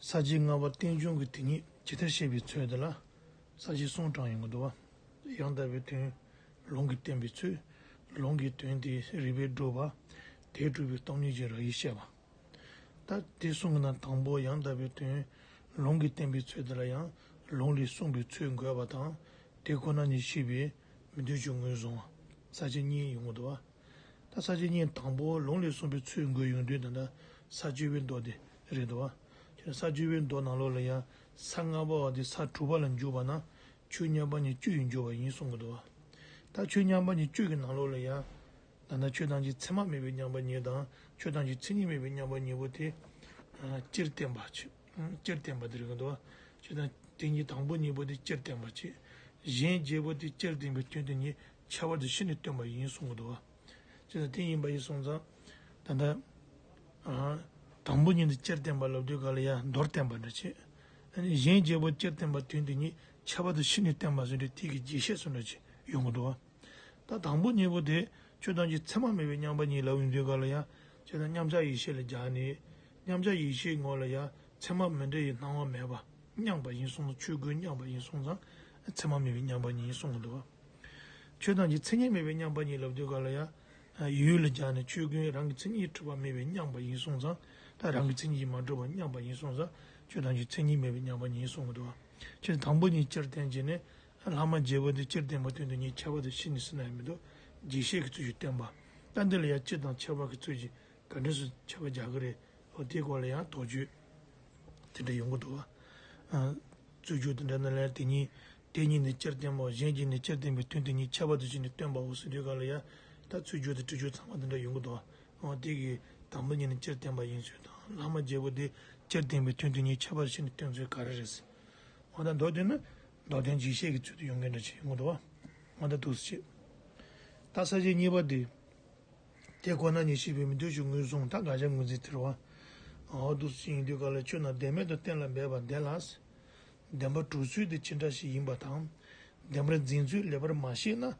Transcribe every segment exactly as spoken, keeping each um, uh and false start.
ས་བཅད་ལྔ་པ་རྟེན་འབྱུང་གི་དེ་ཉིད་ཇི་ལྟར་བཤད་པའི་ཚུལ་དེ་ལ་ས་བཅད་གསུམ་དྲངས་ཡོང་གི་འདུག་བ། ཡང་དག་པའི་དོན། ལུང་གིས་བསྟན་པའི་ཚུལ། ལུང་གི་དོན་དེ་རིགས་པས་བསྒྲུབ་པ། དེས་གྲུབ་པའི་སྟོང་ཉིད་ཀྱི་རང་བཞིན་བཤད་པ། ད་དེ་གསུམ་གྱི་ནང་དང་པོ་ཡང་དག་པའི་དོན། ལུང་གིས་བསྟན་པའི་ཚུལ་དེ་ལ་ཡང་ལུང་ལས་གསུངས་པའི་ཚུལ་འགོད་པ་དང་། དེ་ཁོ་ན་ཉིད་ཤེས་པའི་མི་འདོད་ཆོས་ངོས་བཟུང་བ། ས་བཅད་གཉིས་ཡོང་གི་འདུག་བ། ད་ས་བཅད་གཉིས་དང་པོ་ལུང་ལས་གསུངས་པའི་ཚུལ་འགོད་ཡོང་དུས་ད་ལྟ་ས་བཅད་པའི་མདོ་དེ་རེད་འདུག་བ། ཁྱེད་ས་བཅད་པའི་མདོ་ནང་ལོགས་ལ་ཡང་ས་ལྔ་པ་བ་དེ་ས་དྲུག་པ་ལ་འཇུག་པ་ན་ཆོས་མཉམ་པ་ཉིད་བཅུ་ཡིས་འཇུག་པ་ཡིན་གསུང་གི་འདུག་བ། ད་ཆོས་མཉམ་པ་ཉིད་བཅུ་གི་ནང་ལོགས་ལ་ཡང་ད་ལྟ་ཆོས་ཐམས་ཅད་ཚད་མ་མེད་པའི་མཉམ་པ་ཉིད་དང་ཆོས་ཐམས་ཅད་མཚན་ཉིད་མེད་པའི་མཉམ་པ་ཉིད་པོ་དེ་སྤྱིར་བསྟན་པ་ཆོས་སྤྱིར་བསྟན་པ་དེ་རེད་གི་འདུག་བ། ཆོས་ཐམས་དེ་ཉིད་དང་པོ་གཉིས་པོ་དེ་སྤྱིར་བསྟན་པ་ཆོས། གཞན་བརྒྱད་པོ་དེ་སྤྱིར་བསྟན་པའི་དོན་དེ་ཉིད་ཁྱད་པར་དུ་ཕྱེ་ནས་སྟོན་པ་ཡིན་གསུང་གི་འདུག་བ། ཅེས་དང་དེ་ཡིན་པ་ཡིན་སོང་ཙང་། ད་ལྟ། ཨ། དང་པོ་ཉིད་དུ་སྤྱིར་བསྟན་པ་ལབ་དུས་ག་ལ་ཡང་མདོར་བསྟན་པ་འདྲ་ཆེ། ཨ་ནི་གཞན་བརྒྱད་པོ་སྤྱིར་བསྟན་པ་དོན་དེ་ཉིད་ཁྱད་པར་དུ་ཕྱེ་ནས་བསྟན་པ་ཟེར་འདྲ་དེ་གི་རྒྱས་བཤད་སུ་འདྲ་ཆེ་ཡོང་གི་འདུག་བ། ད་དང་པོ་ཉིད་པོ་དེ་ཆོས་ཐམས་ཅད་ཚད་མ་མེད་པའི་མཉམ་པ་ཉིད་ལབ་ཡོང་དུས་ག་ལ་ཡང་ཅེས་དང་མཉམ་གཞག་ཡེ་ཤེས་ལ་སྦྱར་ནས་མཉམ་གཞག་ཡེ་ཤེས་ངོ་ལ་ཡང་ཚད་མ་མི་འདྲ་ཡི་སྣང་བ་མེད་པ། མཉམ་པ་ཡིན་སོང་ན་ཆོས་ཀུན་མཉམ་པ་ཡིན་སོང་ཙང་ཚད་མ་མེད་པའི་མཉམ་པ་ཉིད་གསུང་གི་འདུག་བ། ཆོས་ཐམས་ཅད་མཚན་ཉིད་མེད་པའི་མཉམ་པ་ཉིད་ལབ་དུས་ག་ལ་ཡང་། ཡུལ་ལ་སྦྱར་ནས་ཆོས་ཀུན་རང་གི་མཚན་ཉིད་གྲུབ་པ་མེད་པའི་མཉམ་པ་ཡིན་སོང་ཙང་། ད་རང་གི་མཚན་ཉིད་མ་གྲུབ་པ་མཉམ་པ་ཡིན་སོང་ཙང་ཆོས་ཐམས་ཅད་མཚན་ཉིད་མེད་པའི་མཉམ་པ་ཉིད་གསུང་གི་འདུག་བ། ཆོས་དང་པོ་ཉིད་སྤྱིར་བསྟན་བྱས་ནས། ལྷག་མ་བརྒྱད་པོ་དེ་སྤྱིར་བསྟན་པ་དོན་དུ་ཉིད་ཁྱད་པར་དུ་ཕྱེ་ནས་ཟེར་ན་ཡང་མི་འདུག་རྒྱས་བཤད་ཀྱི་ཚུལ་གྱིས་བསྟན་པ། ད་འདི་ལ་ཡང་སྤྱི་དང་ཁྱད་པར་གྱི་ཚུལ་གྱིས། ག་འདྲ་སུ་ཁྱད་པར་རྒྱག་གི་རེད། འོ་དེའི་སྐོར་ལ་ཡང་དོགས་གཅོད་དེ་འདྲ་ཡོང་གི་འདུག་བ། རྩོད་རྒྱུགས་དེ་འདྲ་ནི་ལས་དེ་ཉིད་དེ་ཉིད་ནི་སྤྱིར་བསྟན་པའོ། གཞན་གྱིས་ནི་སྤྱིར་བསྟན་པའི་དོན་དེ་ཉིད་ཁྱད་པར་དུ་བྱས་ནས་སྟོན་པའོ་ཟེར་དུས་ག་ལ་ཡ། ད་རྩོད་རྒྱུགས་དང་དྲི་རྒྱུགས་ཚང་མ་དེ་འདྲ་ཡོང་གི་འདུག་བ། འོ་དེ་གི་དང་པོ་ཉིད་ནི་སྤྱིར་བསྟན་པ་ཡིན་ཚུལ་དང་ལྷག་མ་བརྒྱད་པོ་དེ་སྤྱིར་བསྟན་པའི་དོན་དེ་ཉིད་ཁྱད་པར་བྱས་ནས་སྟོན་ཚུལ་ག་རེ་རེད་ཟེར། འོ་ད་མདོ་དེ་ནི་མདོ་དོན་རྒྱས་བཤད་ཀྱི་ཚུལ་དུ་ཡོང་མཁན་འདྲ་ཅིག་ཡོང་གི་འདུག་བ། འོ་ད་འདུག་སེ་བྱས། ད་ས་བཅད་གཉིས་པ་དེ། དེ་ཁོ་ན་ཉིད་ཤེས་པའི་མི་འདོད་ཆོས་ངོས་བཟུང་། ད་དགག་བྱ་ངོས་འཛིན་དེ་རེད་བ། འོ་འདུག་སེ་ཡིན་དུས་ག་ལ་ཆོས་རྣམས་བདེན་མེད་དུ་གཏན་ལ་འབེབས་པ་བདེན་ལ། བདེན་པར་གྲུབ་ཚུལ་དེ་ཅི་འདྲ་ཞིག་ཡིན་པ་དང་། བདེན་པར་འཛིན་ཚུལ་ལེགས་པར་མ་ཤེས་ན།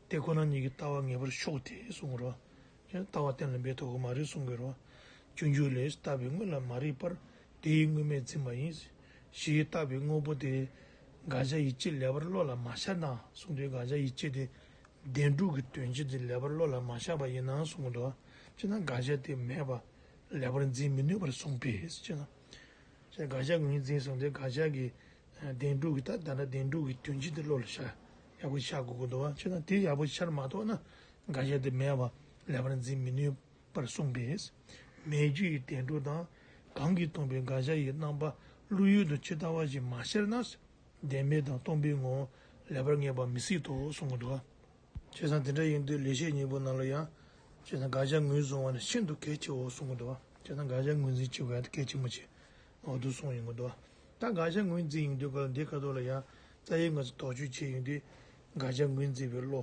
དེ་ཁོ་ན་ཉིད་ཀྱི་ལྟ་བ་ངེས་པར་ཤོར་ཏེ་གསུངས་རོ། ལྟ་བ་གཏན་ལ་འབེབས་ཐུབ་ཀྱི་མ་རེད་གསུང་གི་རོ། སྤྱོད་འཇུག་ལས། ལྟ་བའི་དངོས་ལ་མ་རིག་པར། དེ་ཡི་དངོས་མེད་འཛིན་པ་ཡིན། ཞེས་ལྟ་བའི་དངོས་པོ་དེ། དགག་བྱ་ཡི་སྤྱི་ལེགས་པར་བློ་ལ་མ་ཤར་ན་གསུངས་དུས་དགག་བྱ་ཡི་སྤྱི་དེ། བདེན་གྲུབ་ཀྱི་དོན་སྤྱི་དེ་ལེགས་པར་བློ་ལ་མ་ཤར་བ་ཡིན་ན་གསུང་གི་འདུག་བ། ཅེ་ན་དགག་བྱ་དེ་མེད་པ། ལེགས་པར་འཛིན་མི་ནུས་པར་གསུངས་པས་ཅེ་ན། ཅེ་ན་དགག་བྱ་ངོས་འཛིན་གསུངས་ཏེ་དགག་བྱ་གི། བདེན་གྲུབ་ཀྱི་ད་ད་ལྟ་བདེན་གྲུབ་ཀྱི་དོན་སྤྱི་དེ་བློ་ལ་ཤར། ཡག་པོ་ཤར་དགོས་ཀྱི་འདུག་བ། ཅེ་ན་དེ་ཡག་པོ་ཤར་མ་ཐུབ་ན། དགག་བྱ་དེ་མེད་པ། ལེགས་པར་འཛིན་མི་ནུས་པར་གསུངས་པས། མེད་རྒྱུ་ཡི་བདེན་གྲུབ་དང་། གང་གིས་སྟོང་པའི་དགག་བྱ་ཡི་རྣམ་པ་བློ་ཡུལ་དུ་ཇི་ལྟ་བ་བཞིན་མ་ཤར་ན། བདེན་མེད་དང་སྟོང་པའི་ངོ་བོ་ལེགས་པར་ངེས་པ་མི་སྲིད་དོ་གསུང་གི་འདུག་བ། བྱས་ཙང་དེ་འདྲ་ཡིན་དུས་ལེགས་བཤད་སྙིང་པོ་ནང་ལ་ཡང་། བྱས་ཙང་དགག་བྱ་ངོས་བཟུང་བ་ནི་ཤིན་ཏུ་གལ་ཆེའོ་གསུང་གི་འདུག་བ། བྱས་ཙང་དགག་བྱ་ངོས་འཛིན་བྱེད་དགོས་ཡ་དེ་གལ་ཆེན་པོ་ཆེ། འོ་འདུག་གསུངས་ཡོང་གི་འདུག་བ། ད་དགག་བྱ་ངོས་འཛིན་ཡིན་དུས་ག་ལ་འདི་ཁ་ཐོག་ལ་ཡང་རྩ་ཡི་ང་ཚོ་དོགས་གཅོད་བྱས་ཡོང་དུས་དགག་བྱ་ངོས་འཛིན་པའི་བློ་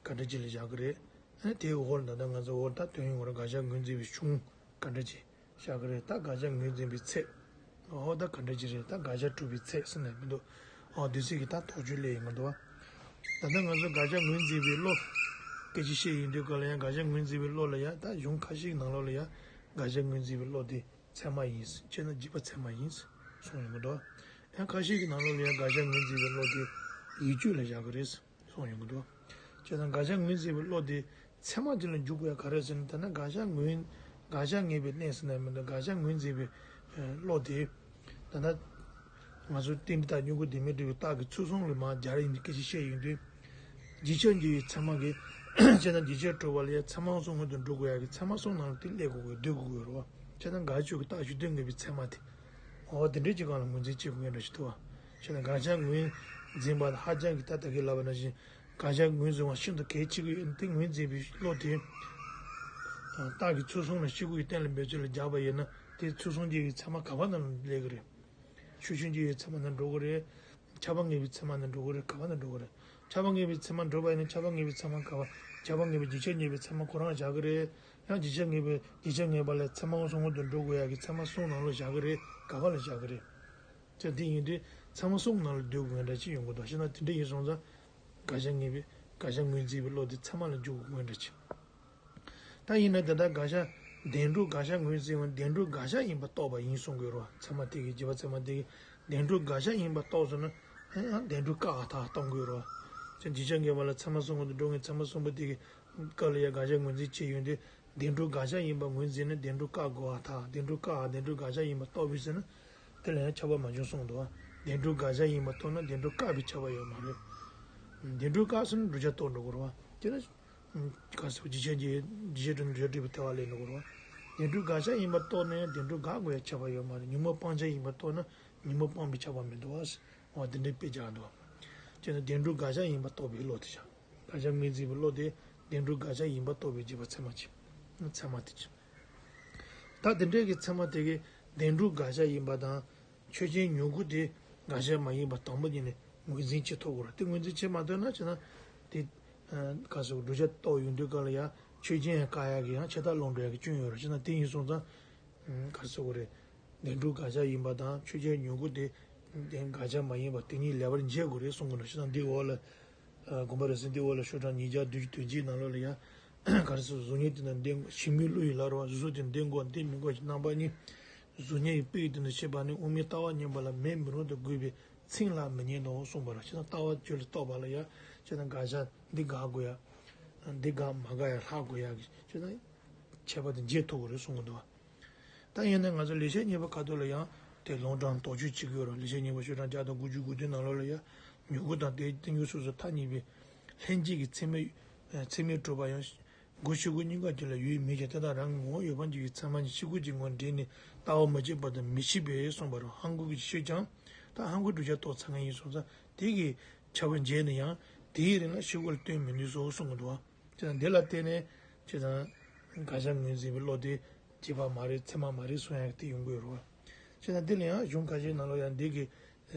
ག་འདྲ་ཅིག་ལ་བཞག་གི་རེད། ཨ་ནི་དེའི་འོག་ལ་ད་ལྟ་ང་ཚོ་འོག་ད་དོན་ཡོང་བར་དགག་བྱ་ངོས་འཛིན་པའི་གཞུང་ག་འདྲ་ཅིག་བཞག་གི་རེད། ད་དགག་བྱ་ངོས་འཛིན་པའི་ཚད། འོ་ད་ག་འདྲ་ཅིག་རེད། ད་དགག་བྱ་གྲུབ་པའི་ཚད་ཟེར་ནས་མི་འདུག་འོ་དུས་ཚོད་ཀྱི་ད་དོགས་གཅོད་སླེབས་ཡོང་གི་འདུག་བ། ད་ལྟ་ང་ཚོ་དགག་བྱ་ངོས་འཛིན་པའི་བློ། སྐད་ཆ་བཤད་ཡོང་དུས་ག་ལ་ཡང་དགག་བྱ་ངོས་འཛིན་པའི་བློ་ལ་ཡང་ད་གཞུང་ཁ་ཤས་ཀྱི་ནང་ལོགས་ལ་ཡང་དགག་བྱ་ངོས་འཛིན་པའི་བློ་དེ་ཚད་མ་ཡིན། སྤྱིར་ན་འཇིག་པ་ཚད་མ་ཡིན། གསུངས་ཡོང་གི་འདུག་ཡང་ཁ་ཤས་ཀྱི་ནང་ལོགས་ལ་ཡང་དགག་བྱ་ངོས་འཛིན་པའི་བློ་དེ་ཡིད་དཔྱོད་ལ་བཞག་གི་རེད། གསུངས་ཡོང་གི་འདུག་བྱས་ཙང་དགག་བྱ་ངོས་འཛིན་པའི་བློ་དེ་ཚད་མ་དེ་ལ་འཇུག་དགོས་ཡ་ག་རེ་ཟེར་ན། ད་ནི་དགག་བྱ་ངོས། དགག་བྱ་ངེས་པའི་གནས་ཟེར་ན་མི་འདུག་དགག་བྱ་ངོས་འཛིན་པའི་བློ་དེ། ད་ལྟ་ང་ཚོ་རྟེན་འབྲེལ་རྟགས་ཉིད་སྐུ་བདེན་མེད་སྒྲུབ་པའི་རྟགས་ཀྱི་ཚུལ་གསུམ་ལ་མར་སྦྱར་ཡིན་དུས་སྐད་ཆ་བཤད་ཡོང་དུས། རྗེས་ཁྱབ་འགྱུར་བའི་ཚད་མ་གི། བྱས་ན་རྗེས་ཁྱབ་གྲུབ་པ་ལ་ཡང་ཚད་མ་གསུམ་སྔོན་དུ་འགྲོ་དགོས་ཡ་གི་ཚད་མ་གསུམ་ནང་ལ་དེ་སླེབས་དགོས་དགོས་སྡོད་དགོས་དགོས་རེད་བ། བྱས་ན་དགག་བྱ་གི་རྟགས་གཞུང་དོན་ངེས་པའི་ཚད་མ་དེ། འོ་དེ་འདྲའི་ཅིག་སྒང་ལ་ངོས་འཛིན་བྱེད་དགོས་ངེས་འདྲ་ཞིག་འདུག་བ། བྱས་ན་དགག་བྱ་ངོས་འཛིན་པ་ཧ་ཅང་གི་ད་ལྟ་གི་ལབ་པ་ནང་བཞིན་དགག་བྱ་ངོས་འཛིན་པ་ཤིན་ཏུ་གལ་ཆེ་གི་ཡོད་དེ། ངོས་འཛིན་པའི་བློ་དེ་རྟགས་ཀྱི་ཚུལ་གསུམ་ལ་ཤེས་དགོས་ཀྱི་གཏན་ལ་འབེབས་ཚུལ་ལ་སྦྱར་བ་ཡིན་ན། དེ་ཚུལ་གསུམ་གྱི་ཚད་མ་ག་བ་ནང་ལ་སླེབས་ཀྱི་རེད། ཤེར་ཕྱིན་གྱི་ཚད་མ་ནང་འགྲོ་གི་རེད། ཁྱབ་པ་ངེས་པའི་ཚད་མ་ནང་འགྲོ་གི་རེད། ག་བ་ནང་འགྲོ་གི་རེད། ཁྱབ་པ་ངེས་པའི་ཚད་མ་འགྲོ་བ་ཡིན་ན་ཁྱབ་པ་ངེས་པའི་ཚད་མ་ག་བ། ཁྱབ་པ་ངེས་པའི་རྗེས་ཁྱབ་ངེས་པའི་ཚད་མ་ཁོ་རང་བཞག་གི་རེད། ཡང་རྗེས་ཁྱབ་ངེས་པའི་རྗེས་ཁྱབ་ངེས་པ་ལ་ཚད་མ་གསུམ་སྔོན་དུ་འགྲོ་དགོས་ཡ་གི་ཚད་མ་གསུམ་ནང་ལ་བཞག་གི་རེད། ག་བ་ལ་བཞག་གི་རེད། ཅེས་དེ་ཡིན་དུས་ཚད་མ་གསུམ་ནང་ལ་སྡོད་དགོས་འདྲ་ཅིག་ཡོང་གི་འདུག་བྱས་ན་དེ་འདྲ་ཡིན་སོང་ཙང་། དགག་བྱ་ངེས་པའི་དགག་བྱ་ངོས་འཛིན་པའི་བློ་དེ་ཚད་མ་ལ་འཇུག་དགོས་འདྲ་ཅིག་ད་ཡིན་ན་དེ་ལྟར་དགག་བྱ་ བདེན་གྲུབ་དགག་བྱ་ངོས་འཛིན་ཡང་བདེན་གྲུབ་དགག་བྱ་ཡིན་པ་རྟོགས་པ་ཡིན་གསུང་དགོས་རོ། ཚད་མ་དེ་གི་རྗེས་དཔག་ཚད་མ་དེ་གི་བདེན་གྲུབ་དགག་བྱ་ཡིན་པ་རྟོགས་སོང་ན་ཡང་བདེན་གྲུབ་བཀག་པ་དག་གཏོང་དགོས་རོ། ཅེས་འཇིགས་བྱ་ངན་པ་ལ་ཚད་མ་གསུམ་པོ་དང་འགྲོ་ངེས་ཚད་མ་གསུམ་པོ་དེ་གི་སྐབས་ལ་ཡང་དགག་བྱ་ངོས་འཛིན་བྱས་ཡོང་དུས་བདེན་གྲུབ་དགག་བྱ་ཡིན་པ་ངོས་འཛིན་ནས་བདེན་གྲུབ་བཀག་དགོས་པ་དག་བདེན་གྲུབ་བཀག་པ་བདེན་གྲུབ་དགག་བྱ་ཡིན་པ་རྟོགས་པས་ཟེར་ན་དེ་ལ་ཡང་ཁྱབ་པ་མ་བྱུང་གསུངས་འདུག་བ། བདེན་གྲུབ་དགག་བྱ་ཡིན་པ་རྟོགས་ན་བདེན་གྲུབ་བཀག་པའི་ཁྱབ་པ་ཡོད་མ་རེད། བདེན་གྲུབ་བཀག་སོང་ན་བསྒྲུབ་བྱ་རྟོགས་འགྲོ་དགོས་རེད་བ། དེ་ལ། ག་སོགས་རྗེས་དཔག་གི་རྗེས་དཔག་འགྲོ་འགྲོ་སྒྲུབ་པའི་ཐལ་བ་ལས་འགྲོ་དགོས་རེད་བ། བདེན་གྲུབ་དགག་བྱ་ཡིན་པ་རྟོགས་ན་ཡང་བདེན་གྲུབ་བཀག་དགོས་ཡ་ཁྱབ་པ་ཡོད་མ་རེད། ཉོན་མོངས་སྤང་བྱ་ཡིན་པ་རྟོགས་ན་ཉོན་མོངས་སྤངས་པའི་ཁྱབ་པ་མི་འདུག་བ། འོ་དེ་འདྲའི་དཔེ་རྒྱག་འདུག་བ། ཅེས་ན་བདེན་གྲུབ་དགག་བྱ་ཡིན་པ་རྟོགས་པའི་བློ་དེ་བྱ། དགག་བྱ་ངོས་འཛིན་པའི་བློ་དེ་བདེན་གྲུབ་དགག་བྱ་ཡིན་པ་རྟོགས་པའི་རྗེས་དཔག་ཚད་མ་གཅིག་ཚད་མ་དེ་གཅིག་ད་དེ་འདྲའི་གི་ཚད་མ་དེ་གི་བདེན་གྲུབ་དགག་བྱ་ཡིན་པ་དང་། ཆོས་ཅན་མྱུ་གུ་དེ་དགག་བྱ་མ་ཡིན་པ་དང་པོ་ཉིད་ནས་ངོས་འཛིན་བྱེད་ཐུབ་དགོས་རེད། དེ་ངོས་འཛིན་བྱེད་མ་ཐུབ་ན་བྱས་ན་དེ་ག་སོགས་བསྒྲུབ་བྱ་རྟོགས་ཡོང་དུས་སྐབས་ལ་ཡང་ཆོས་ཅན་ཡང་བཀག་ཡག་གི་ཡང་ཆད་ལྟ་ལོག་འགྲོ་ཡག་གི་སྐྱོན་ཡོད་རེད། བྱས་ན་དེ་ཡིན་སོང་ཙང་ག་སོགས་རེད། བདེན་གྲུབ་དགག་བྱ་ཡིན་པ་དང་ཆོས་ཅན་མྱུ་གུ་དེ་དགག་བྱ་མ་ཡིན་པ་དེ་གཉིས་ལེགས་པར་འབྱེད་དགོས་རེད་གསུང་གི་འདུག་བྱས་ན་འདི་འོག་ལ་དགོངས་པ་རབ་གསལ་འདི་འོག་ལ་ཤོག་གྲངས་ཉིས་བརྒྱ་བདུན་ཅུ་དོན་གཅིག་ནང་ལོགས་ལ་ཡང་ག་རེ་ཟེར། གཟུགས་བརྙན་དེ་དང་ལྡན་ཞིང་མིན་བློ་ཡི་ལ་རོ། གཟུགས་སོགས་དེ་ལྡན་དགོས་ལྡན་མི་དགོས་ཀྱི་རྣམ་པ་གཉིས། གཟུགས་བརྙན་ཡི་དཔེ་ཡི་དོན་དུ་བཤད་པ་ནི་དབུ་མའི་ལྟ་བ་མཉམ་པ་ལ་མེད་མི་རུང་དུ་དགོས་པའི་ཚིག་ལ་མི་ཉན་དོ་གསུངས་པ་ལ་བྱས་ན་ལྟ་བ་ཆོས་ལ་རྟོགས་པ་ལ་ཡང་བྱས་ན་དགག་བྱ་འདི་དགག་དགོས་ཡ། འདི་དགག་མ་དགག་ཡ་ལྷག་དགོས་ཡ་གི་བྱས་ན་ཁྱད་པར་དེ་འབྱེད་ཐུབ་དགོས་རེད་གསུང་གི་འདུག་བ། ད་ཡིན་ན་ང་ཚོ་ལེགས་བཤད་གཉིས་པ་ཁ་ཐོག་ལ་ཡང་དེ་ལུང་དྲངས་དོགས་གཅོད་བྱེད་ཀྱི་ཡོད་རེད། ལེགས་བཤད་གཉིས་པ་ཤོག་གྲངས་བརྒྱ་དང་དགུ་བཅུ་གོ་བདུན་ནང་ལོགས་ལ་ཡང་མྱུ་གུ་དང་དེའི་རྟེན་འབྱུང་སོ་སོ་ཐ་སྙད་པའི་ལྷན་སྐྱེས་ཀྱི་ཚད་མས་ཚད་མས་གྲུབ་པ་ཡང་། སྒོ་ཕྱི་སྒོ་གཉིས་ཀ་གཅིག་ལ་ཡོད་མེད་ཀྱང་དེ་དག་རང་གི་ངོ་བོ་ཡོད་པ་གཅིག་གི་ཚད་མ་གཉིས་ཕྱི་སྒོ་གཅིག་ངོ་འདྲེས་ནས་ལྟ་བ་མ་སྐྱེས་པ་དང་མི་ཕྱེད་པས་གསུངས་པ་རེད། ཧང་གོ་གི་ཤོད་ཀྱང་ད་ཧང་གོའི་བསྒྲུབ་བྱ་རྟོགས་ཚར་མཁན་ཡིན་སོང་ཙང་དེ་གི་ཁྱབ་པ་འབྱེད་ན་ཡང་དེའི་རིང་ལ་ཕྱི་སྒོ་ལ་སྟོན་མི་ནུས་སོ་གསུང་གི་འདུག་བ། བྱས་ཙང་འདི་ལ་བརྟེན་ནས་བྱས་ཙང་དགག་བྱ་ངོས་འཛིན་པའི་བློ་དེ་རྗེས་དཔག་མ་རེད་ཚད་མ་མ་རེད་གསུང་ཡག་དེ་ཡོང་གི་ཡོད་རེད་བ། བྱས་ཙང་འདི་ལ་ཡང་གཞུང་ཁ་ཤས་ནང་ལ་ཡང་འདི་གི་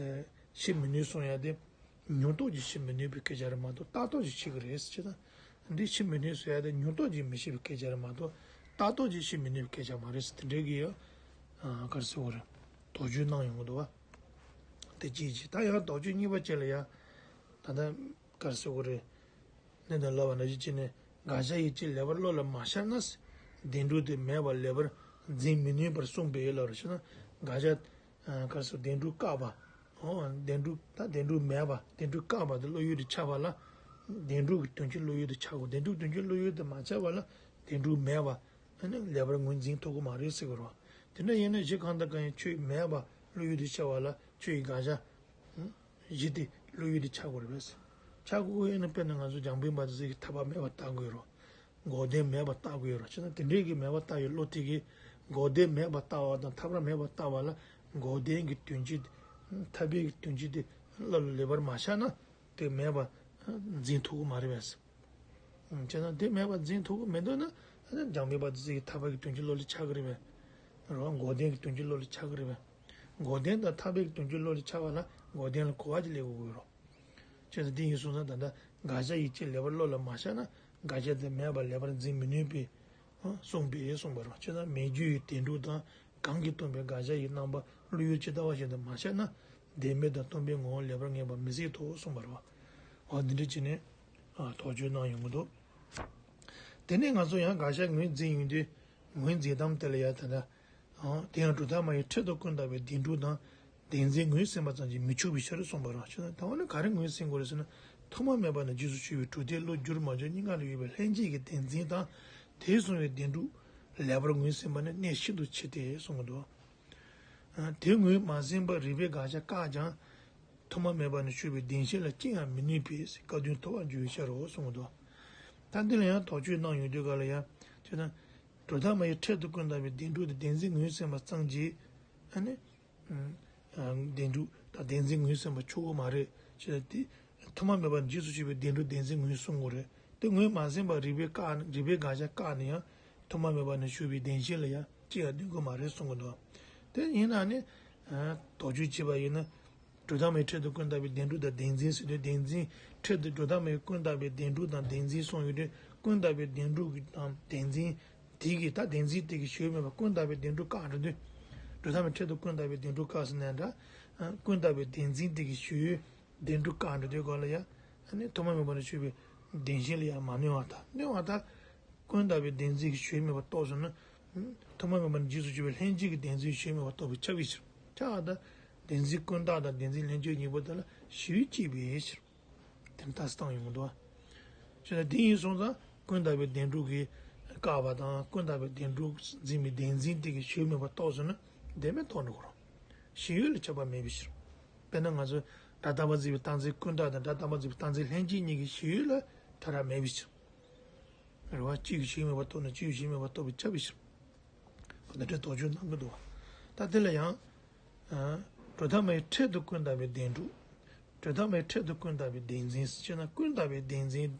ཕྱེ་མི་ནུས་གསུང་ཡག་དེ། མྱོང་རྟོག་གིས་ཕྱེ་མི་ནུས་པའི་སྐད་ཆ་རེད་མ་གཏོགས་ལྟ་རྟོག་གིས་ཕྱེ་གི་རེད་ཟེར་ན། འདི་ཕྱེ་མི་ནུས་ཟེར་ཡ་དེ་མྱོང་རྟོག་གིས་མི་ཤེས་པའི་སྐད་ཆ་རེད་མ་གཏོགས་ལྟ་རྟོག་གིས་ཕྱེ་མི་ནུས་པའི་སྐད་ཆ་མ་རེད་ཟེར་དེ་འདྲའི་གི་ཡ། ག་རེ་ཟེར་དགོས་རེད། དོགས་གཅོད་གནང་ཡོང་གི་འདུག་བ། དེ་གཅིག་གཅིག་ད་ཡང་དོགས་གཅོད་གཉིས་པ་བཅས་ལ་ཡ། ད་ལྟ་ག་རེ་ཟེར་དགོས་རེད། ནི་དང་ལབ་པ་ནང་བཞིན་བྱས་ནས་དགག་བྱ་ཡི་ཕྱིར་ལེགས་པར་བློ་ལ་མ་ཤར་ན། བདེན་གྲུབ་དེ་མེད་པར་ལེགས་པར་འཛིན་མི་ནུས་པར་གསུངས་པས་ལབ་རེད་ཟེར་ན། དགག་བྱ། ག་རེ་ཟེར་བདེན་གྲུབ་བཀག་པ། འོ་བདེན་གྲུབ་ད་བདེན་གྲུབ་མེད་པ་བདེན་གྲུབ་བཀག་པ་དེ་བློ་ཡུལ་དུ་ཆགས་པ་ལ། བདེན་གྲུབ་ཀྱི་དོན་སྤྱི་བློ་ཡུལ་དུ་ཆགས་དགོས། བདེན་གྲུབ་དོན་སྤྱི་བློ་ཡུལ་དུ་མ་ཆགས་པ་ལ་བདེན་གྲུབ་མེད་པ། ཨ་ནི་ལེགས་པར་ངོས་འཛིན་ཐུབ་ཀྱི་མ་རེད་ཟེར་གྱི་རེད་བ། དེ་འདྲ་ཡིན་ན་གཞི་གང་དང་གང་ཡང་ཆོས་མེད་པ་བློ་ཡུལ་དུ་ཆགས་པ་ལ་ཆོས་ཀྱི་དགག་བྱ། གཞི་དེ་བློ་ཡུལ་དུ་ཆགས་དགོས་རེད་པས། ཆགས་དགོས་ཡོད་ན་དཔེར་ན་ང་ཚོ་འཇམ་དཔལ་དཔལ་དུ་ཟེར་གྱི་ཐར་པ་མེད་པར་བལྟ་དགོས་རེད། འགོག་བདེན་མེད་པར་བལྟ་དགོས་རེད། བྱས་ན་དེ་འདྲའི་གི་མེད་པར་བལྟ་བའི་བློ་དེ་གིས་འགོག་བདེན་མེད་པར་བལྟ་བ་དང་ཐར་པ་མེད་པར་བལྟ་བ་ལ་འགོག་བདེན་གྱི་དོན་སྤྱི་ཐར་པའི་གི་དོན་སྤྱི་དེ་བློ་ལ་ལེགས་པར་མ་ཤར་ན་དེ་མེད་པར་འཛིན་ཐུབ་ཀྱི་མ་རེད་པས། བྱས་ན་དེ་མེད་པར་འཛིན་ཐུབ་ཀྱི་མི་འདུག་ན་འཇམ་དཔལ་དཔལ་དུ་ཟེར་གྱི་ཐར་པ་གི་དོན་སྤྱི་བློ་ལ་ཆགས་ཀྱི་རེད་པས། རེད་བ། འགོག་བདེན་གྱི་དོན་སྤྱི་བློ་ལ་ཆགས་ཀྱི་རེད་པས། འགོག་བདེན་དང་ཐར་པའི་དོན་སྤྱི་བློ་ལ་ཆགས་པ་ལ་འགོག་བདེན་ལ་གོ་བ་ཅིག་སླེབས་དགོས་ཀྱི་རེད། བྱས་ཙང་དེ་ཡིན་སོང་ཙང་ད་ལྟ་དགག་བྱ་ཡི་ཕྱིར་ལེགས་པར་བློ་ལ་མ་ཤར་ན་དགག་བྱ་དེ་མེད་པར་ལེགས་པར་འཛིན་མི་ནུས་པས་གསུངས་པས་གསུངས་པ་རེད། བྱས་ཙང་མེད་རྒྱུ་ཡི་བདེན་གྲུབ་དང་གང་གིས་སྟོང་པའི་དགག་བྱ་ཡི་རྣམ་པ་བློ་ཡུལ་ཇི་ལྟ་བ་བཞིན་དུ་མ་ཤར་ན་བདེན་མེད་དང་སྟོང་པའི་ངོ་བོ་ལེགས་པར་ངེས་པ་མི་སྲིད་དོ་གསུངས་པ་རེད། འོ་འདི་འདྲ་བྱས་ནས་དོགས་གཅོད་གནང་ཡོང་གི་འདུག་དེ་ནས་ང་ཚོ་ཡང་དགག་བྱ་ངོས་འཛིན་ཡོང་དུས་ངོས་འཛིན་སྟངས་དེ་ལ་ཡང་ད་ལྟ། དེ་ཡང་གྲུབ་མཐའ་མ་ཡི་ཕྲད་དུ་ཀུན་བརྟགས་པའི་བདེན་གྲུབ་དང་བདེན་འཛིན་ངོས་ཟིན་པ་ཙམ་གྱིས་མི་ཆུག་པའི་ཕྱིར་གསུངས་པ་རེད། ད་འོ་ན་ག་རེ་ངོས་ཟིན་དགོས་རེད་ཟེར་ན། ཐོག་མ་མེད་པ་ནས་རྗེས་སུ་ཤེས་པའི་གྲུབ་མཐས་བློ་བསྒྱུར་མ་བསྒྱུར་གཉིས་ཀ་ལ་ཡོད་པའི་ལྷན་སྐྱེས་ཀྱི་བདེན་འཛིན་དང་། དེས་གསུངས་པའི་བདེན་གྲུབ་ལེགས་པར་ངོས་ཟིན་པ་ནི་གནད་ཤིན་ཏུ་ཆེ་སྟེ་གསུངས་འདུག་དེ་ངོས་མ་ཟིན་པར་རིགས་པས་དགག་བྱ་བཀག་ཀྱང་། ཐོག་མ་མེད་པ་ནས་ཞུགས་པའི་བདེན་ཞེན་ལ་སྐྱེ་ཡང་མི་ནུས་པས་བཀག་དོན་ཐོབ་པར་འགྱུར་བའི་ཕྱིར་རོ་གསུངས་འདུག་ད་འདི་ལ་ཡང་དོགས་གཅོད་གནང་ཡོང་དུས་ག་ལ་ཡང་བྱས་ན། གྲུབ་མཐའ་མ་ཡི་ཕྲད་དུ་ཀུན་བརྟགས་པའི་བདེན་གྲུབ་དེ་བདེན་འཛིན་ངོས་ཟིན་པ་ཙམ་གྱིས། ཨ་ནི། བདེན་གྲུབ་དང་བདེན་འཛིན་ངོས་ཟིན་པ་ཆོག་གི་མ་རེད་ཅེས་དེ། ཐོག་མ་མེད་པ་རྗེས་སུ་ཤེས་པའི་བདེན་གྲུབ་བདེན་འཛིན་ངོས་གསུང་དགོས་རེད། དེ་ངོས་མ་ཟིན་པར་རིགས་པས་བཀག་རིགས་པས་དགག་བྱ་བཀག་ནས་ཡང་ཐོག་མ་མེད་པ་ནས་ཞུགས་པའི་བདེན་ཞེན་ལ་ཡང་ཅི་ཡང་ལྡན་དགོས་མ་རེད་གསུང་གི་འདུག་དེ་ཡིན་ན་ནི། དོགས་གཅོད་བྱས་པ་ཡིན་ན། གྲུབ་མཐའ་མའི་ཕྲད་དུ་ཀུན་བརྟགས་པའི་བདེན་གྲུབ་དང་བདེན་འཛིན་ཟེར་དུས་བདེན་འཛིན་ཕྲད་དུ་གྲུབ་མཐའ་མའི་ཀུན་བརྟགས་པའི་བདེན་གྲུབ་དང་བདེན་འཛིན་གསུངས་ཡོད་དུས་ཀུན་བརྟགས་པའི་བདེན་གྲུབ་ཀྱི་དང་བདེན་འཛིན། དེ་གིས་ད་བདེན་འཛིན་དེ་གི་ཞུགས་མེད་པ་ཀུན་བརྟགས་པའི་བདེན་གྲུབ་བཀག་འགྲོ་དུས། གྲུབ་མཐའ་མའི་ཕྲད་དུ་ཀུན་བརྟགས་པའི་བདེན་གྲུབ་བཀག་ཟེར་ནའང་འདྲ། ཀུན་བརྟགས་པའི་བདེན་འཛིན་དེ་གི་ཞུགས་བདེན་གྲུབ་བཀག་འགྲོ་དུས་ག་ལ་ཡང་། ཨ་ནི་ཐོག་མ་མེད་པ་ནས་ཞུགས་པའི་བདེན་ཞེན་ལ་ཡང་མ་གནོད་པ་དང་གནོད་པ་དང་། ཀུན་བརྟགས་པའི་བདེན་འཛིན་གྱི་ཞུགས་མེད་པ་རྟོགས་སོང་ན། ཐོག་མ་མེད་པ་ནས་རྗེས་སུ་གྱུར་པའི་ལྷན་ཅིག་གི་བདེན་འཛིན་ཞེན་མེད་པར་རྟོགས་པས་ཁྱབ་པའི་ཕྱིར། ཁྱབ་པ་དང་། བདེན་འཛིན་ཀུན་བརྟགས་དང་བདེན་འཛིན་ལྷན་སྐྱེས་གཉིས་པོ་དེ་ལ་ཞེན་ཡུལ་གཅིག་པའི་ཕྱིར། དེ་ནི་རྟགས་སུ་བཏང་ཡོང་གི་འདུག་བ། བྱས་ན་དེ་ཡིན་སོང་ཙང་ཀུན་བརྟགས་པའི་བདེན་གྲུབ་ཀྱིས་བཀག་པ་དང་ཀུན་བརྟགས་པའི་བདེན་གྲུབ་འཛིན་པའི་བདེན་འཛིན་དེ་གིས་ཞེན་མེད་པར་རྟོགས་སོང་ན་བདེན་མེད་རྟོགས་འགྲོ་གི་རེད། ཞེན་ཡུལ་ལ་ཁྱབ་པ་མེད་པའི་ཕྱིར། དཔེར་ན་ང་ཚོས་སྒྲ་རྟག་པར་འཛིན་པའི་རྟག་འཛིན་ཀུན་བརྟགས་དང་སྒྲ་རྟག་པར་འཛིན་པའི་རྟག་འཛིན་ལྷན་སྐྱེས་གཉིས་ཀྱི་ཞེན་ཡུལ་ལ་ཐལ་ར་མེད་པའི་ཕྱིར། རེད་བ། གཅིག་གིས་ཞེན་མེད་པར་རྟོགས་ན་གཅིག་གིས་ཞེན་མེད་པར་རྟོགས་པས་ཁྱབ་པའི་ཕྱིར། འདི་འདྲའི་དོགས་གཅོད་གནང་གི་འདུག་བ། ད་དེ་ལ་ཡང་། ཨ། གྲུབ་མཐའ་མའི་ཕྲད་དུ་ཀུན་བརྟགས་པའི་བདེན་གྲུབ། གྲུབ་མཐའ་མའི་ཕྲད་དུ་ཀུན་བརྟགས་པའི་བདེན་འཛིན་ཟེར་ན་ཀུན་བརྟགས་པའི་བདེན་འཛིན།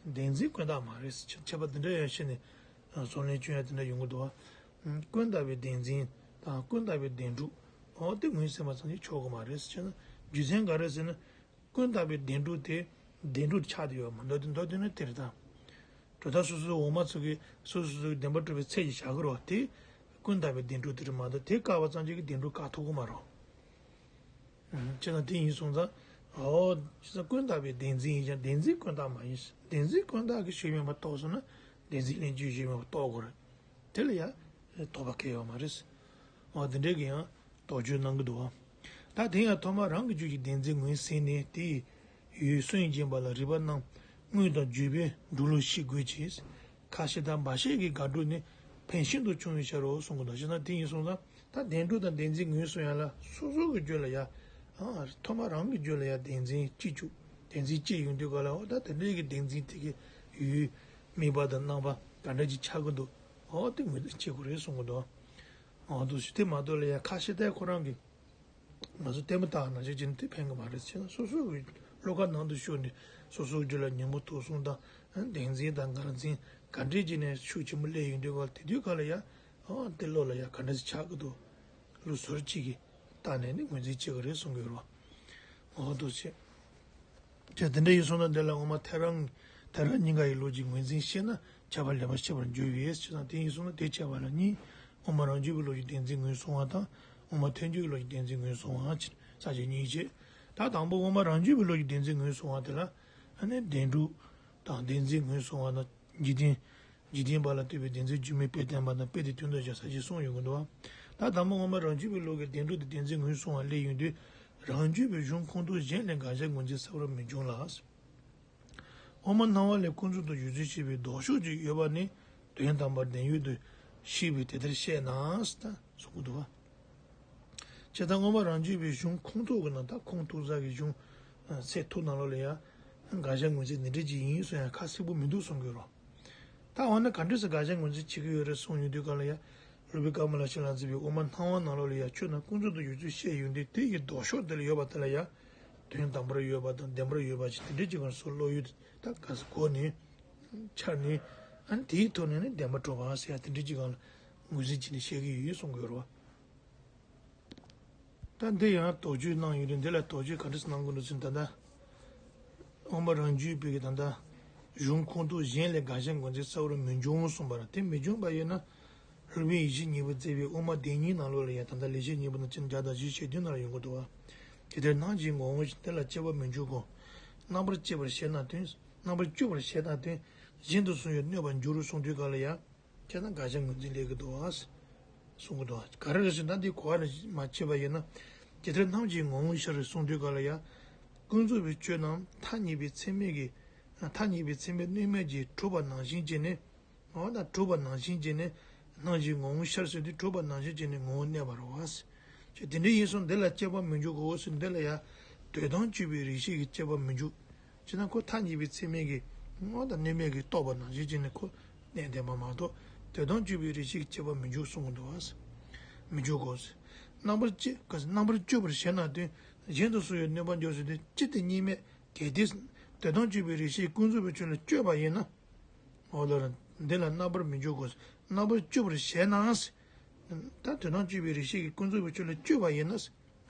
བདེན་འཛིན་ཀུན་བརྟགས་མ་རེད་ཟེར་ཁྱད་པར་འདི་འདྲ་ཡང་བཤད་ནས་བཟོ་ལན་སྐྱོན་ཡ་དེ་འདྲ་ཡོང་གི་འདུག་བ། ཀུན་བརྟགས་པའི་བདེན་འཛིན་དང་ཀུན་བརྟགས་པའི་བདེན་གྲུབ། འོ་དེ་ངོས་ཟིན་པ་ཙམ་གྱིས་ཆོག་གི་མ་རེད་ཟེར་ན། རྒྱུ་མཚན་ག་རེ་ཟེར་ན། ཀུན་བརྟགས་པའི་བདེན་གྲུབ་དེ་བདེན་གྲུབ་ཆགས་བསྡད་ཡོད་མ་མདོར་བསྡུས་མདོར་བསྡུས་ན་དེ་རེད་ད། གྲུབ་མཐའ་སོ་སོའི་འོག་མ་ཚོ་གིས་སོ་སོ་སོ་སོའི་བདེན་པར་གྲུབ་པའི་ཚད་ཀྱིས་བཞག་གི་རེད་བ། དེ་ཀུན་བརྟགས་པའི་བདེན་གྲུབ་དེ་རེད་མ་གཏོགས་དེ་བཀག་པ་ཙམ་གྱིས་ཀྱི་བདེན་གྲུབ་བཀག་ཐུབ་ཀྱི་མ་རེད། བྱས་ཙང་དེ་ཡིན་སོང་ཙང་། འོ། བྱས་ཙང་ཀུན་བརྟགས་པའི་བདེན་འཛིན་ཡིན་ཀྱང་བདེན་འཛིན་ཀུན་བརྟགས་མ་ཡིན། བདེན་འཛིན་ཀུན་བརྟགས་ཀྱིས་ཞེན་མེད་པར་རྟོགས་སོང་ན་བདེན་འཛིན་ལྷན་སྐྱེས་ཞེན་མེད་པར་རྟོགས་དགོས་རེད། དེ་ལ་ཡང་དོགས་པ་གང་ཡང་ཡོད་མ་རེད། འོ་དེ་འདྲའི་གི་ཡང་དོགས་གཅོད་གནང་གི་འདུག་བ། ད་དེ་ཡང་ཐོག་མར་རང་གི་རྒྱུད་ཀྱི་བདེན་འཛིན་ངོས་ཟིན་ནས་དེའི་ཡུལ་སུན་འབྱིན་པ་ལ་རིགས་པ་རྣམས་དངོས་དང་བརྗོད་པས་འགྲུབ་ལུགས་ཤེས་དགོས་ཀྱི། ཁ་ཕྱེ་དང་འབའ་ཞིག་གི་དགག་སྒྲུབ་ནི་ཕན་ཤིན་ཏུ་ཆུང་བའི་ཕྱིར་རོ་གསུང་གི་འདུག་བྱས་ན་དེ་ཡིན་སོང་ཙང་ད་བདེན་གྲུབ་དང་བདེན་འཛིན་ངོས་ཟིན་ཡ་ལ་སོ་སོ་གི་རྒྱུད་ལ་ཡ། ཨ། ཐོག་མར་རང་གི་རྒྱུད་ལ་ཡ་བདེན་འཛིན་སྐྱེ་བཅུག་བདེན་འཛིན་སྐྱེ་ཡོང་དུས་ག་ལ་འོ་ད་དེ་འདྲའི་གི་བདེན་འཛིན་དེ་གི་ཡུལ་དམིགས་པ་དང་རྣམ་པ་ག་འདྲ་ཅིག་ཆགས་ཀྱི་འདུག་འོ་དེ་ངོས་འཛིན་བྱེད་དགོས་རེད་གསུང་གི་འདུག་འོ་འདུག་ཞུ་དེ་མ་གཏོགས་ལ་ཡ་ཁ་ཕྱེ་ལྟས་ཁོ་རང་གི་ང་ཚོ་ལྟད་མོ་ལྟ་བ་ནང་བཞིན་བྱས་ནས་དེ་ཕན་གི་མ་རེད་ཟེར་ན་སོ་སོ་གི་བློ་ཁ་ནང་དུ་ཤོར་ནས་སོ་སོའི་རྒྱུད་ལ་ཉོན་མོངས་དུག་གསུམ་དང་བདེན་འཛིན་དང་ངར་འཛིན་ག་འདྲས་བྱས་ནས་ཤུགས་ཆེན་པོ་སླེབས་ཡོང་དུས་ག་ལ་དེ་དུས་ག་ལ་ཡ། ཨ་དེ་བློ་ལ་ཡ་ག་འདྲས་ཆགས་ཀྱི་འདུག་བློ་ཟུར་གཅིག་གིས་བལྟས་ནས་ནི་ངོས་འཛིན་བྱེད་ཀྱི་རེད་གསུང་གི་ཡོད་རེད་བ། འོ་འདུག་བྱས། ཅེས་དེ་འདྲ་ཡིན་སོང་ན་འདི་ལ་དབུ་མ་ཐལ་རང་ཐལ་རང་གཉིས་ཀ་ཡི་ལུགས་ཀྱི་ངོས་འཛིན་ཤེས་ན་ཁྱབ་པ་ལེགས་པར་ཤེས་པར་འགྱུར་བས་ཞེ་ན། དེ་ཡིན་སོང་ན་དེ་ཁྱབ་པ་ལ་གཉིས། དབུ་མ་རང་རྒྱུད་པའི་ལུགས་ཀྱི་བདེན་འཛིན་ངོས་བཟུང་བ་དང་། དབུ་མ་ཐལ་འགྱུར་གྱི་ལུགས་ཀྱི་བདེན་འཛིན་ངོས་བཟུང་བ་ཅེས་ས་བཅད་གཉིས་བྱས། ད་དང་པོ་དབུ་མ་རང་རྒྱུད་པའི་ལུགས་ཀྱི་བདེན་འཛིན་ངོས་བཟུང་བ་དེ་ལ་ཨ་ནི་བདེན་གྲུབ་དང་བདེན་འཛིན་ངོས་བཟུང་བ་དང་འཇིག་རྟེན། འཇིག་རྟེན་པ་ལ་ལྟོས་པའི་བདེན་འཛིན་སྒྱུ་མའི་དཔེ་བསྟན་པ་དང་དཔེ་དེ་དོན་དུ་བྱ་ས་ཞེས་གསུངས་ཡོང་གི་འདུག་བ། ད་དང་པོ་དབུ་མ་རང་རྒྱུད་པའི་ལུགས་ཀྱི་བདེན་གྲུབ་དེ་བདེན་འཛིན་ངོས་བཟུང་བ་སླེབས་ཡོང་དུས་རང་རྒྱུད་པའི་གཞུང་ཁུངས་གཏུགས་གཞན་ལས་འགའ་ཞིག་ངོས་འཛིན་གསལ་བར་མི་འབྱུང་ལ། དབུ་མ་སྣང་བ་ལས་ཀུན་རྫོབ་ཏུ་བཞུགས་ཚུལ་བཤད་པའི་ལྡོག་ཕྱོགས་ཅིག་ཡོད་པ་ནི་དོན་དམ་པར་བདེན་ཡོད་དུ་ཤེས་པས་དེ་ལྟར་བཤད་ན་གསུངས་འདུག་བ། བྱས་ཙང་དབུ་མ་རང་རྒྱུད་པའི་གཞུང་ཁུངས་གཏུགས་ཀྱི་ནང་ད་ཁུངས་གཏུགས་ས་གི་གཞུང་ཚད་ཐུབ་ནང་ལོགས་ལ་ཡང་དགག་བྱ་ངོས་འཛིན་འདི་འདྲ་ཅིག་ཡིན་གསུང་ཡང་ཁ་གསལ་པོ་མི་འདུག་གསུང་གི་ཡོད་རེད། ད་འོ་ན་ག་འདྲས་སེ་དགག་བྱ་ངོས་འཛིན་བྱེད་ཀྱི་ཡོད་རེད་གསུངས་ཡོང་དུས་ག་ལ་ཡ། སློབ་དཔོན་ཀ་མ་ལ་ཤཱི་ལ་མཛད་པའི་དབུ་མ་སྣང་བ་ནང་ལོགས་ལ་ཡ་ཆོས་རྣམས་ཀུན་རྫོབ་ཏུ་བཞུགས་ཚུལ་བཤད་ཡོང་དུས་དེ་ཡི་ལྡོག་ཕྱོགས་དེ་ལ་ཡོད་པ་དེ་ལ་ཡ། དོན་དམ་པར་ཡོད་པ་དང་བདེན་པར་ཡོད་པ་ཅིག་དེ་འདྲས་ཅིག་གང་སོགས་བློ་ཡུལ་ད་ག་ས་གོ་ནས། འཆར་ནས། ཨ་ནི་དེའི་ཐོག་ནས་ནི་བདེན་པར་གྲུབ་པ་ཟེར་ཡ་དེ་འདྲས་ཅིག་གང་ལ་ངོས་འཛིན་བྱས་ནས་བཤད་ཀྱི་ཡོད་གསུང་གི་ཡོད་རེད་བ། ད་འདི་ཡང་དོགས་གཅོད་གནང་ཡོད་རེད། འདི་ལ་དོགས་གཅོད་ག་འདྲ་སེ་གནང་དགོས་འདུག་ཟེར་ན་ད་ལྟ། དབུ་མ་རང་རྒྱུད་པའི་གི་ད་ལྟ། གཞུང་ཁུངས་གཏུགས་གཞན་ལས་དགག་བྱ་ངོས་འཛིན་གསལ་བར་མི་འབྱུང་གསུངས་པ་རེད། དེ་མི་འབྱུང་བ་ཡིན་ན། སློབ་དཔོན་ཡེ་ཤེས་སྙིང་པོས་མཛད་པའི་དབུ་མ་བདེན་གཉིས་ནང་ལོགས་ལ་ཡང་ད་ལྟ་ལེགས་བཤད་སྙིང་པོ་ནང་ཚན་བརྒྱ་དང་བཞི་ཞེ་བདུན་ནང་ལ་ཡོང་གི་འདུག་བ། དེ་ལྟར་སྣང་བཞིན་ངོ་བོ་ཉིད་དེ་ལ་དཔྱད་པ་མི་འཇུག་གོ། རྣམ་པར་དཔྱད་པར་བྱེད་ན་དོན། རྣམ་པར་དཔྱོད་པར་བྱེད་ན་དོན། གཞན་དུ་སོང་བའི་གནོད་པར་འགྱུར་གསུངས་དུས་ག་ལ་ཡང་། དེ་ན་དགག་བྱ་ངོས་འཛིན་སླེབས་ཀྱི་འདུག་ཨ། གསུང་གི་འདུག་ཨ། ག་རེ་རེད་ཟེར་ན་འདི་གོ་བ་ནས་མ་ཕྱེ་བ་ཡིན་ན། དེ་ལྟར་སྣང་བཞིན་ངོ་བོ་ཉིད་ཤར་གསུངས་དུས་ག་ལ་ཡ། ཀུན་རྫོབ་པའི་ཆོས་རྣམས་ཐ་སྙད་པའི་ཚད་མས་ཀྱི། ཐ་སྙད་པའི་ཚད་མས་གནོད་མེད་ཀྱིས་གྲུབ་པ་ནང་བཞིན་བྱས་ནས། འོ་ན་གྲུབ་པ་ནང་བཞིན་བྱས་ནས། སྣང་བཞིན་ངོ་བོ་ཤར་ཟེར་དུས་གྲུབ་པ་ནང་བཞིན་བྱས་ནས་ངོ་བོ་གནས་པ་རེད་བ། ཅེས་དེ་འདྲ་ཡིན་སོང་འདི་ལ་དཔྱད་པ་མི་འཇུག་གོ་ཟེར་འདི་ལ་ཡ། དོན་དམ་དཔྱོད་པའི་རིགས་ཤེས་ཀྱིས་དཔྱད་པ་མི་འཇུག་ཅེ་ན་ཁོ་ཐ་སྙད་པའི་ཚད་མས་ཀྱི། དངོས་དང་གནོད་མེད་ཀྱིས་རྟོགས་པ་ནང་བཞིན་བྱས་ནས་ཁོ་གནས་བསྡད་པ་མ་གཏོགས་དོན་དམ་དཔྱོད་པའི་རིགས་ཤེས་ཀྱིས་དཔྱད་པ་མི་འཇུག་གསུང་གི་འདུག་བ། མི་འཇུག་གོ། རྣམ་པར་དཔྱད་རྣམ་པར་དཔྱོད་པར་བྱེད་ན་དོན། གཞན་དུ་སོང་བའི་གནོད་པ་འགྱུར་ཟེར་དུས་སྤྱི་དེ་གཉིས་མེད་གལ་ཏེ། དོན་དམ་དཔྱོད་པའི་རིགས་ཤེས་ཀུན་རྫོབ་པའི་ཆོས་ལ་དཔྱོད་པ་ཡིན་ན། འོ་ལོ་ར། འདི་ལ་རྣམ་པར་མི་འཇུག་གོ། རྣམ་པར་དཔྱོད་པར་བྱེད་ན། ད་དོན་དམ་དཔྱོད་པའི་རིགས་ཤེས་ཀྱིས་ཀུན་རྫོབ་པའི་ཆོས་ལ་དཔྱོད་པ་ཡིན་ན།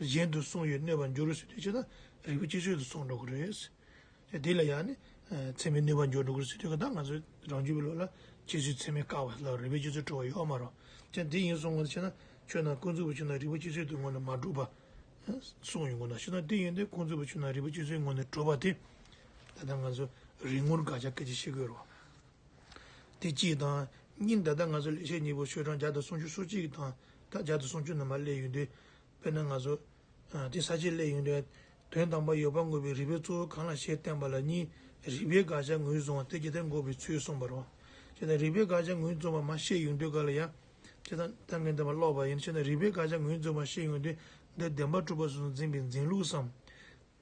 གཞན་དུ་སོང་བའི་གནོད་པར་འགྱུར་ཟེར་དུས་ཅི་ལྟར་རིགས་པས་དཔྱད་བཟོད་དུ་སོང་འགྲོ་གི་རེད། དེ་ལ་ཡང་ནི། ཚད་མས་གནོད་པར་འགྱུར་འགྲོ་གི་རེད་ཟེར་དུས་ཀ་ད་ང་ཚོའི་རང་རྒྱུད་པའི་ལུགས་ལ་དཔྱད་བཟོད་ཚད་མས་བཀག་པ་ལ་རིགས་པས་དཔྱད་བཟོད་གྲུབ་པ་ཡོད་མ་རེད། ཅན་དེ་ཡིན་སོང་ངོ་ཆེ་ན་ཆོས་རྣམས་ཀུན་རྫོབ་པའི་ཆོས་རྣམས་རིགས་པས་དཔྱད་བཟོད་དུ་ངོས་ནས་མ་གྲུབ་པ། གསུངས་ཡོང་གི་ན་ཤི་ན་དེ་ཡིན་ཏེ་ཀུན་རྫོབ་པའི་ཆོས་རྣམས་རིགས་པས་དཔྱད་བཟོད་ངོས་ནས་གྲུབ་པ་དེ། ད་ལྟ་ང་ཚོ་རིགས་ངོར་དགག་བྱ་སྐད་ཆ་བཤད་དགོས་རེད་བ། དེ་གཅིག་དང་ སྙིང་། ད་ལྟ་ང་ཚོ་ལེགས་བཤད་སྙིང་པོ་ཤོག་གྲངས་བརྒྱ་དང་སུམ་ཅུ་སོ་གཅིག་གི་དང་ད་བརྒྱ་དང་སུམ་ཅུ་ནང་མར་སླེབས་ཡོང་དུས། དཔེར་ན་ང་ཚོ་ཨ་དེ་ས་བཅད་སླེབས་ཡོང་དུས། དོན་དམ་པར་ཡོད་པར་དངོས་པོའི་རིགས་པའི་གཙོ་བོ་གང་ལགས་ཞེས་བསྟན་པ་ལ་གཉིས། རིགས་པས་དགག་བྱ་ངོས་བཟུང་བ་སྟེ་ཇི་ལྟར་འགོག་པའི་ཚུལ་གསུངས་པ་རེད། བྱས་ཙང་རིགས་པས་དགག་བྱ་ངོས་བཟུང་བ་མར་བཤད་ཡོང་དུས་ག་ལ་ཡ། བྱས་ཙང་ད་ངས་འདི་མར་ཀློག་པ་ཡིན། བྱས་ཙང་རིགས་པས་དགག་བྱ་ངོས་བཟུང་བ་བཤད་ཡོང་དུས། འདི་བདེན་པར་གྲུབ་པ་སོ་སོར་འཛིན་པའི་འཛིན་ལུགས་སམ།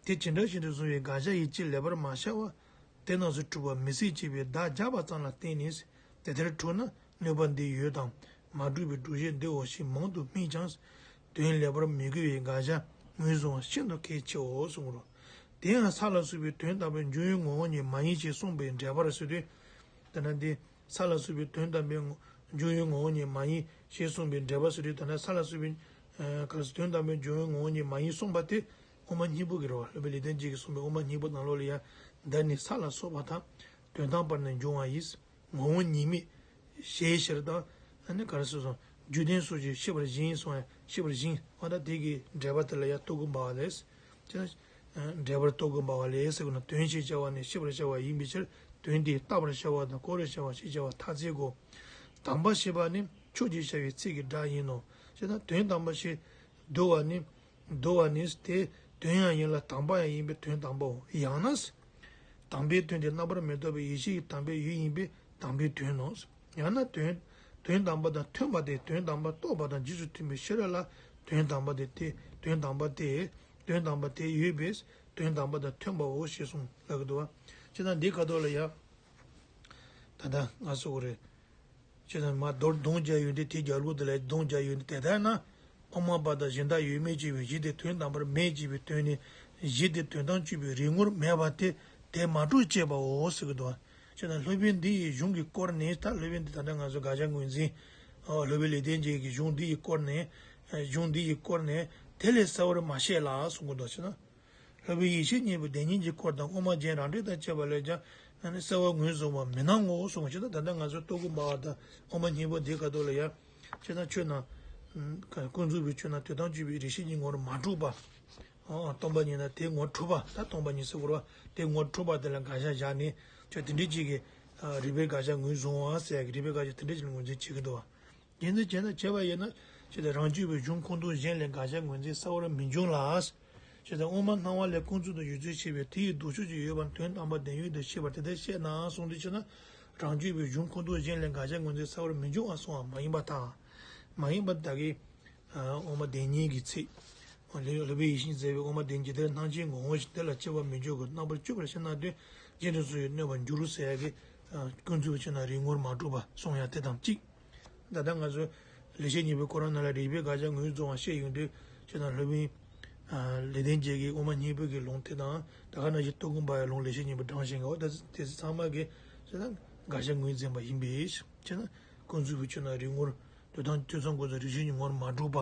དེ་ཇི་འདྲ་ཞིག་ཏུ་བཟུང་བའི་དགག་བྱ་ཡི་ཕྱིར་ལེགས་པར་མ་ཤར་བ། དེ་རྣམས་སུ་གྲུབ་པ་མི་སྲིད་ཅེས་པའི་བརྡ་སྦྱར་བ་ཙམ་ལ་བརྟེན་ནས། དེ་ལྟར་གྲུབ་ན་གནོད་པ་འདི་ཡོད་དམ། མ་གྲུབ་པའི་སྒྲུབ་བྱེད་འདིའོ་ཞེས་མང་དུ་སྨྲས་ཀྱང་། དོན་ལེགས་པར་མི་གོ་བའི་དགག་བྱ་ངོས་བཟུང་བ་ཤིན་ཏུ་གལ་ཆེའོ་གསུངས་རོ། དེ་ཡང་ས་ལ་སོགས་པའི་དོན་དམ་པའི་འབྱུང་བའི་ངོ་བོ་ཉིད་མ་ཡིན་ཞེས་གསུངས་པའི་འགྲེལ་པར་ཟེར་དུས། དེ་ན་འདི། ས་ལ་སོགས་པའི་དོན་དམ་པའི་ངོ་འབྱུང་བའི་ངོ་བོ་ཉིད་མ་ཡིན་ཞེས་གསུངས་པའི་འགྲེལ་པ་ཟེར་དུས། ད་ལྟ་ས་ལ་སོགས་པའི་ཨ་ག་རེ་ཟེར། དོན་དམ་པའི་འབྱུང་བའི་ངོ་བོ་ཉིད་མ་ཡིན་གསུངས་པ་དེ་དབུ་མ་སྙིང་པོ་གི་རེད་བ། སློབ་དཔོན་ལེགས་ལྡན་འབྱེད་ཀྱིས་གསུངས་པའི་དབུ་མ་སྙིང་པོ་ནང་ལོགས་ལ་ཡང་། འདི་ནི་ས་ལ་སོགས་པ་དག་དོན་དམ་པར་ནི་འབྱུང་བ་ཡིས། ངོ་བོ་ཉིད་མེད་ཞེས་ཕྱིར་དང་། ཨ་ནི་ག་རེ་ཟེར་སོང་། རྒྱུད་ལྡན་སོགས་ཀྱིས་ཤེས་པར་བཞིན་གསུངས་ཡང་ཤེས་པར་བཞིན། འོ་ད་དེ་གི་འགྲེལ་པ་དེ་ལ་ཡང་རྟོག་གེ་འབར་བ་ལས། ཅེས་ན། འགྲེལ་པར་རྟོག་གེ་འབར་བ་ལས་ཟེར་གོ་ན། དོན་ཞེས་བྱ་བ་ནི་ཤེས་པར་བྱ་བ་ཡིན་པའི་ཕྱིར། དོན་དེ་བརྟག་པར་བྱ་བ་དང་གོ་བར་བྱ་བ་ཞེས་བྱ་བ་ཐ་ཚིག་གོ། དམ་པ་ཞེས་པ་ནི་ཕྱོགས་ཀྱིས་བྱ་བའི་ཚིག་གི་སྒྲ་ཡིན་ནོ། ཅེས་ན། དོན་དམ་པ་ཞེས་བསྡུ་བ་ནི། བསྡུ་བ་ནི་དེ་དོན་ཡང་ཡིན་ལ་དམ་པ་ཡང་ཡིན་པས་དོན་དམ་པའོ། ཡང་ན། དམ་པའི་དོན་དེ་རྣམ་པར་མི་རྟོག་པའི་ཡེ་ཤེས་ཀྱི་དམ་པའི་ཡུལ་ཡིན་པས་དམ་པའི་དོན་ནོ། ཡང་ན་དོན། དོན་དམ་པ་དང་མཐུན་པ་དེ་དོན་དམ་པར་རྟོགས་པ་དང་རྗེས་སུ་མཐུན་པའི་ཤེས་རབ་ལ་དོན་དམ་པ་དེ་སྟེ། དོན་དམ་པ་དེ། དོན་དམ་པ་དེ་ཡོད་པས་དོན་དམ་པ་དང་མཐུན་པའོ་ཞེས་གསུངས་ལབ་ཀྱི་འདུག་བ། ཅེས་ན་འདི་ཁ་ཐོག་ལ་ཡང་། ད་ལྟ་ང་ཚོ་གོ་རེད། ཅེས་ན་མར་མདོར་སྡོམ་རྒྱག་ཡོང་དུས། དེ་རྒྱབ་ལོགས་དེ་ལ་སྡོམ་རྒྱག་ཡོང་དུས། དེ་ལྟར་ན། དབུ་མ་པ་དང་གཞན་དག་ཡོད་མོད་ཅེས་པའི་གཞི་དེ་དོན་དམ་པར་མེད་ཅེས་པའི་དོན་ནི། གཞི་དེ་དོན་དམ་དཔྱོད་པའི་རིགས་ངོར་མེད་པ་སྟེ། དེ་མ་གྲུབ་ཅེས་པའོ་ཟེར་གྱི་འདུག་བ། ཅེས་ན་སློབ་དཔོན་འདི་ཡི་གཞུང་གི་སྐོར་ནས། ད་སློབ་དཔོན་འདི་ད་ལྟ་ང་ཚོ་དགག་བྱ་ངོས་འཛིན། ཨ། སློབ་དཔོན་ལེགས་ལྡན་འབྱེད་ཀྱི་གཞུང་འདི་ཡི་སྐོར་ནས། གཞུང་འདི་ཡི་སྐོར་ནས་དེ་ལས་གསལ་བར་མ་བཤད་ལ་གསུང་གི་འདུག་ཅེ་ན། སློབ་དཔོན་ཡེ་ཤེས་སྙིང་པོའི་བདེན་གཉིས་ཀྱི་སྐོར་དང་དབུ་མ་རྒྱན་རང་འགྲེལ་དང་བཅས་པ་ལས་ཀྱང་། ཨ་ནི་གསལ་བར་ངོས་བཟུང་བ་མི་སྣང་ངོ་གསུངས་ཞེ་ན། ད་ལྟ་ང་ཚོ་རྟོག་གེ་འབར་བ་དང་དབུ་མ་སྙིང་པོ་འདི་ཁ་ཐོག་ལ་ཡང་། ཅེས་ན་ཆོས་རྣམས། ཀུན་རྫོབ་པའི་ཆོས་རྣམས་དོན་དམ་དཔྱོད་པའི་རིགས་ཤེས་ཀྱི་ངོར་མ་གྲུབ་པ། ཨ། སྟོང་པ་ཉིད་ན་དེ་ངོར་གྲུབ་པ། ད་སྟོང་པ་ཉིད་ཟེར་དགོས་རེད་བ། དེ་ངོར་གྲུབ་པ་དེ་ལ་དགག་བྱ་བཞག་ནས། ཁྱོད་དེ་འདྲའི་ཅིག་གི། ཨ། རིགས་པས་དགག་བྱ་ངོས་བཟུང་བ་ཟེར་ཡ་གི་རིགས་པས་དགག་བྱ་དེ་འདྲའི་ཅིག་ལ་ངོས་འཛིན་བྱེད་ཀྱི་འདུག་བ། རྒྱུ་མཚན་བྱས་ན། བྱས་པ་ཡིན་ན། ཅེས་དང་རང་རྒྱུད་པའི་གཞུང་ཁུངས་གཏུགས་གཞན་ལས་དགག་བྱ་ངོས་འཛིན་གསལ་བར་མི་འབྱུང་ལ། ཅེས་དང་དབུ་མ་སྣང་བ་ལས་ཀུན་རྫོབ་ཏུ་ཡོད་ཚུལ་བྱེད་པའི་དེ་ཡི་ལྡོག་ཕྱོགས་ཀྱི་ཡོད་པ་དོན་དམ་པར་བདེན་ཡོད་དུ་ཤེས་པར་དེ་ལྟར་བཤད་ན་གསུངས་ཏེ། ཅེས་ན། རང་རྒྱུད་པའི་གཞུང་ཁུངས་གཏུགས་གཞན་ལས་དགག་བྱ་ངོས་འཛིན་གསལ་བར་མི་འབྱུང་བ་གསུངས་པ་མ་ཡིན་པར་ཐལ། མ་ཡིན་པར་ཐལ་གྱི། དབུ་མ་བདེན་གཉིས་ཀྱི་ཚིག་སློབ་དཔོན་ཡེ་ཤེས་མཛད་པའི་དབུ་མ་བདེན་གྱི་དེ་སྣང་མཆེད་ངོ་བོ་ཞིག་དེ་ལ་སྐྱེ་བ་མི་འཇུག་གི། རྣམ་པར་དཔྱོད་པར་བྱེད་ན་དོན་གཞན་དུ་སོང་བའི་གནོད་པར་འགྱུར་ཟེར་ཡ་གི། ཀུན་རྫོབ་ཅེ་ན་རིགས་ངོར་མ་གྲུབ་པ་གསུང་ཡ་དེ་དང་གཅིག་ད་ལྟ་ང་ཚོ་ལེགས་བཤད་སྙིང་པོའི་སྐོར་ནང་ལ་རིགས་པས་དགག་བྱ་ངོས་བཟུང་བ་བཤད་ཡོང་དུས། ཅེས་དང་སློབ་དཔོན་ལེགས་ལྡན་འབྱེད་ཀྱི་དབུ་མ་སྙིང་པོ་གི་ལུང་དེ་དང་། ད་ག་ནང་བཞིན་རྟོག་གེ་འབར་བའི་ལུང་ལེགས་བཤད་སྙིང་པོ་དྲངས་ཤིང་འོ་ད་དེ་ཚང་མ་གི། ཅེས་དང་དགག་བྱ་ངོས་འཛིན་པ་ཡིན་པས། ཅེས་དང་ཀུན་རྫོབ་ཀྱི་ཆོས་རྣམས་རིགས་ངོར། དོན་དམ་ཐོས་བསམ་ཀུན་རྫོབ་རིགས་ཤེས་ཀྱི་ངོར་མ་གྲུབ་པ།